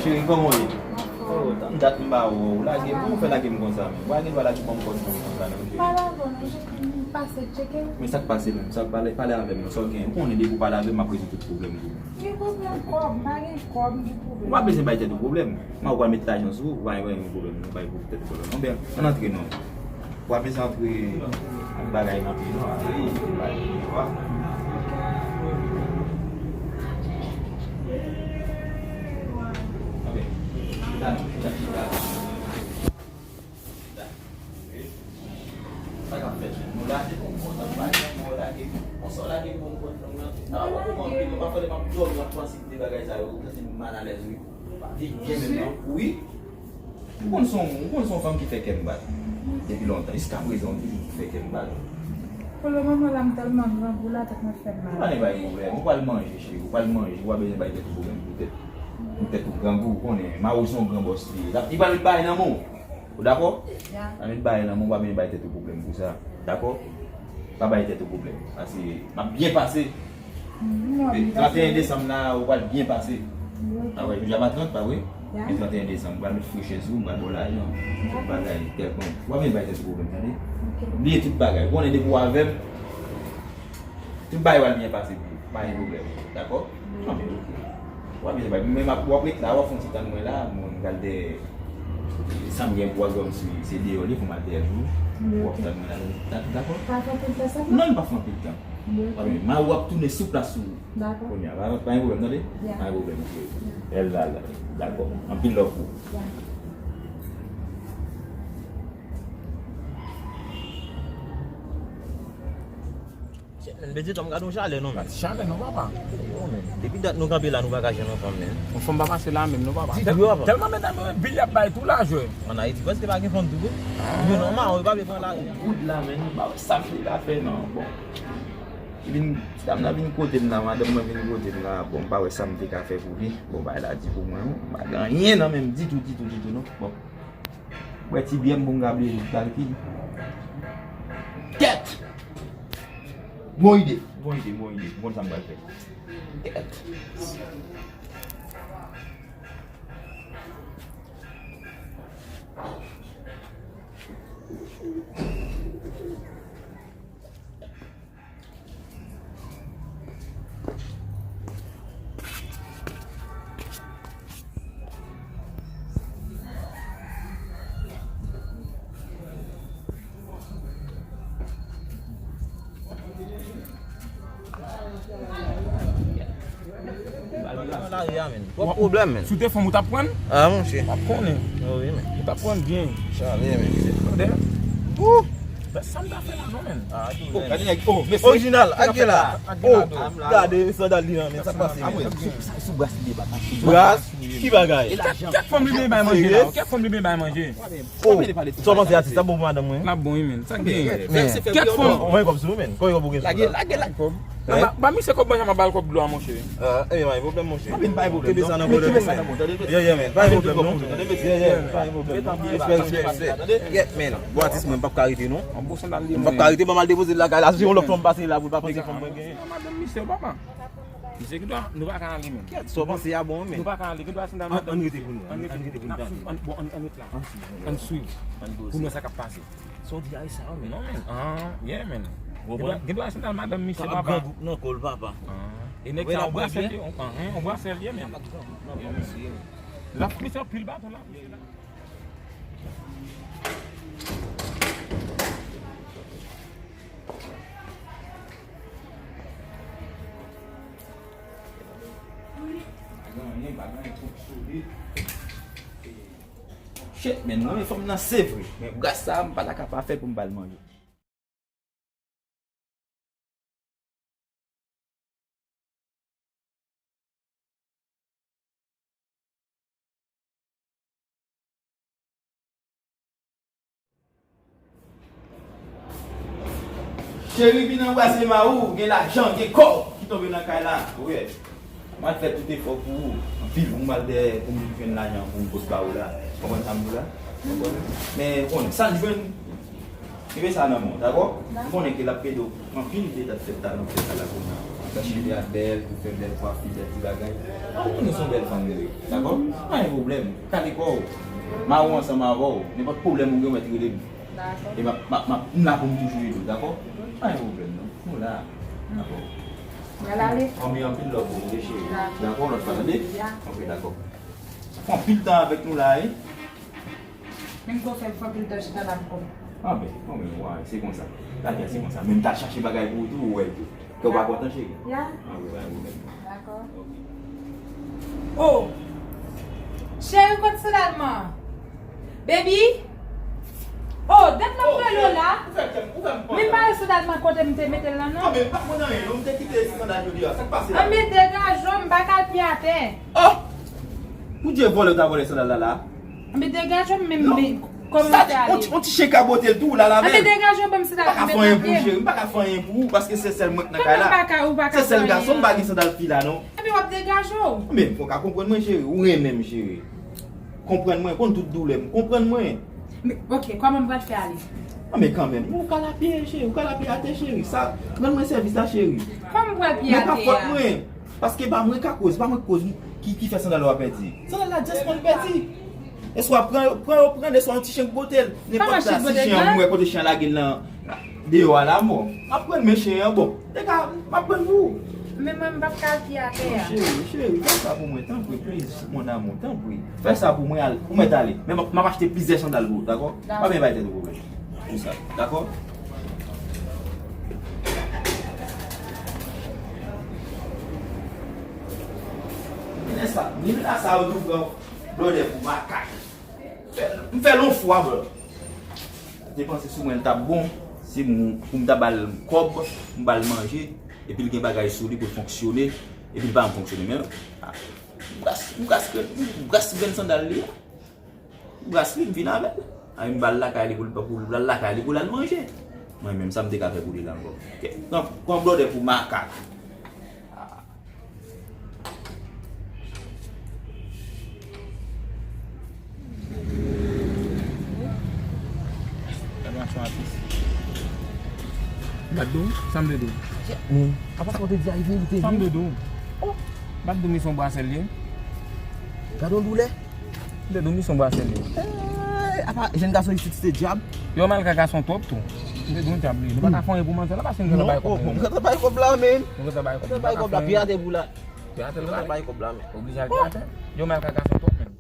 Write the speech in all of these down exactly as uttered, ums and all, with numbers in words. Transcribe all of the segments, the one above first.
Cheri, kòman w ye? Oh, tann dat m pa wè w. Lage m, kòman w fè lage m konsa menm? W pa gen dwa lage ban m kòd konsa non, cheri. Pa la bon, non, cheri, m pase tcheke w. Men sa k pase menm? Sa k pale, pale avè m non, sa w gen? Ou konnen depi w pale avè m, m ap rezoud tout pwoblèm pou ou. Gen pwoblèm kòb, m pa gen kòb, m gen pwoblèm. Ou pa bezwen bay tèt ou pwoblèm. Mwen ou pral met lajan sou ou, ou pa gen pwoblèm, ou bay pou tèt ou pwoblèm. Bon, ben, ann antre non. Ou pa bezwen antre ak bagay nan pye non, antre ak bagay nan pye. Ok. Chita non, chita, chita. Sa k ap fèt menm? Nou lage pou m kontan, pa janm wè w lage. Konsa w lage pou m kontan. Nan, pa koupe anpil, non, pafwa lè m ap dòmi, m ap panse de bagay sa yo, ou santi m malalèz, wi. Pa vin byen menm, non. Wi. Ou konn se yon, ou konn se yon fanm ki fè kè m bat depi lontan. Jiskaprezan, ou toujou fè kè m bat. Pou le moman la, m tèlman grangou, latèt mwen fè m mal. Pa gen bay pwoblèm. Ou pral manje, cheri. Ou pral manje. Ou pa bezwen bay tèt ou pwoblèm pou tèt, pou tèt ou grangou, ou konnen. Mawo se yon gran bòs li ye. L ap, li pral met bagay nan men w. Ou dakò? Ya. L ap met bagay nan men w, ou pa bezwen bay tèt ou pwoblèm pou sa. Dakò? Pa bay tèt ou pwoblèm. Paske m ap byen pase. Tranteyen desanm la, ou pral byen pase. A wè, jodi a pa trant, pa vre? Men tranteyen desanm, m pral met frechè sou ou, m pral ba w lajan. Tout bagay, kèlkonk. Ou pa vin bay tèt ou pwoblèm, tande? Bliye tout bagay. Ou konnen depi w avè m, tout bagay pral byen pase pou ou. Pa gen pwoblèm. Dakò? Anben, ok. Ou pa bezwen bay. Men w ap ret la, w ap fè yon ti tann mwen la, mwen pral dèyè. Sa m gen pou w al dòmi sou, se deyò li, fò m al dèyè l pou ou. Ou ap tann mwen la, dakò? Pa fè anpil tan sa? Non, m pa fè anpil tan. Anben, mari w ap tounen sou plas ou. Dakò. Kounye a, pa, pa gen pwoblèm, tande? Ya. Pa gen pwoblèm, ok. Ya. Èl la, la. Dakò. Anpil love pou ou. Ya. Shit, men, Bedi, Tom, gade yon chalè, non, men. Chalè, non, papa. Yo, men. Depi dat nou kanpe la, nou pa ka jwenn yon fanm, men. Yon fanm pa pase la menm, non, papa. Ditou, papa. Tèlman medam yo, bil y ap bay tou lajè. Ann Ayiti, prèske pa gen fanm tou, wi. Yo, nòmal, yo pa vle pran lari. Wood la, men, m pa wè sa m te ka fè, non. Bon. Li vin, ti dam nan vin kote m la, madanm mwen vin kote m la. Bon, m pa wè sa m te ka fè pou li. Bon, bagay la di pou mwen, m pa gen anyen nan men m ditou, ditou, ditou, non. Bon. Bwè ti byè m pou m ka bliye tout kalkil. Kèt! Bon ide, bon ide, bon ide. M konn sa m pral fè. Kèt! Lari a, men. Twòp pwoblèm, men. Si w te fanm, ou t ap pran? Ah, monchè. W ap konnen. Oh, wi, men. Ou t ap pran byen. Chale, men. Tande? Ouh! Sa m ta fè la, non, men. Ah, oh, gade nèg. Oh, mesye. Orijinal, ak gela. Oh, gade sandal li nan men, sa k pase, men. Sou, sou, sou bras li debat. Bras? Ki bagay? Kèk, kèk fanm li byen bay manje la. Kèk fanm li byen bay manje. Oh, sa w panse atis la bon pou madanm mwen? L ap bon, wi, men. Sa k gen? Men. Kèk fanm. Mwen kòb sou, men. Kòb ou gen sou la? Lage, lage, lage kòb. Ba, ba misye kòb manje, m ap ba l kòb dlo a, monchè. Ah, eh, pa gen pwoblèm, monchè. Kenbe sa nan kòlè. Kenbe sa nan kòlè. Yeah, yeah, man. Pa gen pwoblèm, non. Yeah, yeah, pa gen pwoblèm. Respè, respè, respè. Yeah, man. Bon, atis mwen, m p ap ka rete, non. M p ap ka rete, ban m al depoze l lakay la. Si yon lòt fanm pase la, pou l pa panse fanm mwen genyen. Madanm misye, papa. Misye, ki dwa, nou pa ka ale, men. Kèt, sa w panse a bon, men. Nou pa ka ale, ki dwa sandal madanm misye. Ann rete pou nou. Ann rete pou nou. Bon, ann, ann ret la. Ann swiv. Pou nou, sa k ap pase. Sa w di a, e sa, men. Non, men. Ah, yeah, men. Gen dwa, gen dwa sandal madanm misye, papa. Grangou nan kò l, papa. Ah. E nèg sa, yon brasè l ye, yon, ah, yon brasè l ye, men. L ap plis anpil baton la. Shit, men, mwen, fanm nan, se vre. Men, bras sa, m pa ta ka pa fè pou m ba l manje. Cheri, vin anbrase mari w, gen lajan, gen kòb ki tonbe nan kay la. Wi. M al fè tout efò pou ou. Anpil, pou m al dèyè, pou m jwenn lajan, pou m pot ba ou la. Konprann sa m di w la? Konprann? Men, ou konnen, sa n jwenn, kenbe sa nan men w, dakò? M konnen ke l ap ede w anpil, de dat fèt la, nan fèt la, la, kounye a. Cheve a bèl, pou fè bèl kwafi, bèl ti bagay. An, ou konnen se yon bèl fanm li ye, dakò? Pa gen pwoblèm. Kale kò w. M a ou ansanm avè w. Nenpòt pwoblèm ou gen, ou mèt rele m. Dakò. E m ap, m ap, m ap, m la pou m toujou ede w, dakò? Pa gen pwoblèm, non. Nou la. Dakò. Mwen ale. Anmwe, anpil love pou ou, cheri. Dakò. Dakò, lòt fwa, tande? Ya. Ok, dakò. Fè anpil tan avèk nou la, wi. Menm gwo fè m fè anpil tan chita la m konn. Anben, anben, wè, se konsa. Gade, se konsa. Menm ta chache bagay pou ou tou, ou wè l tou. Kè w pa kontan, cheri? Ya. Anben, pa gen pwoblèm. Dakò. Oh! Cheri, kote sandal mwen? Baby? Oh, dat m ap rele w la. Ou fè m, ou fè m kontan. Men m pa wè sandal mwen kote m te mete l lan, non. Anben, m pa konn anyen, non. M te kite sandal yo deyò. Sa k pase la? Anben, degaje w, m pa ka al pye atè. Oh! Poudye vòlè w ta vòlè sandal la la? Anben degaje w menm, men kòman w te ale? On ti chen ka bote l tou, ou la la menm. Anben degaje w ban m sandal la. M pa ka fè anyen pou ou, cheri. M pa ka fè anyen pou ou, paske se sèl mwen k nan kay la. Kòman m pa ka, ou pa ka fè anyen? Se sèl gason, m pa gen sandal fi la, non. Anben w ap degaje w. Men, fò w ka konprann mwen, cheri. Ou renmen m, cheri. Konprann mwen, konn tout doulè m. Konprann mwen. Men, ok, kòman m pral fè ale? Anben kanmenm, ou ka al pye, cheri. Ou ka al pye atè, cheri. Sa, rann mwen sèvis la, cheri. Kòman m pral pye atè a? Men pa fòt mwen. Paske pa mwen ka koz, pa mwen k koz ki, ki fè sandal ou a pèdi. Sandal la just konn pèdi. Eswa pran, pran yo pran, eswa yon ti chen k bote l. Nenpòt la, si chen an, mwen wè kote chen an lage l nan deyò a la, mò. M ap pran men chen an, bon. Dega, m ap pran pou ou. Men mwen, m p ap ka al pye atè a. Cheri, cheri, fè sa pou mwen, tanpri, please, mon amour, tanpri. Fè sa pou mwen, al, ou mèt ale. Men m ap, m ap achte plizyè sandal pou ou, dakò? Dakò. Pa vin bay tèt ou pwoblèm. Pou sa, dakò? Nèsa, ni la sa yo tou pran blòdè pou makak. Fè, m fè l yon fwa, bro. Te panse sou mwen l t ap bon, se m, pou m ta ba l kòb, m ba l manje, epi l gen bagay sou li pou l fonksyone, epi l pa janm fonksyone, men, ah, m bras, m bras, m bras grenn sandal li a. Bras li, m vin avè l. A, m ba l lakay li pou l, pou l, ba l lakay li pou l al manje. Mwen menm, sa m te ka fè pou li la ankò? Ok. Pran, pran blòdè pou makak. Gade yon atis. M pa t di w? Sa m te di w? Apa sa w te di a, li te di? Sa m te di w? Oh! M pa t di w misyon brasèl li ye? Gade yon doulè. M te di w misyon brasèl li ye. Eh, apa jèn gason isit se dyab? Yo mal ka gason twòp tou. M te di w dyab li ye. Nou pa ka fè anyen pou manzè la, paske nou gentan bay kòb. Non, oh, nou gentan bay kòb la, men. Nou gentan bay kòb. Nou gentan bay kòb la, pye atè pou la. Pye atè, nou gentan bay kòb la, men. Oblije al pye atè. Yo mal ka gason twòp, men.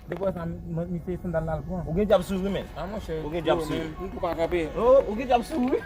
Depi w wè sa, m, m, misye sandal la l pran. Ou gen dyab sou ou wi, men. Ah, monchè, ou gen dyab sou ou. M tou pa kanpe. Oh, ou gen dyab sou ou wi.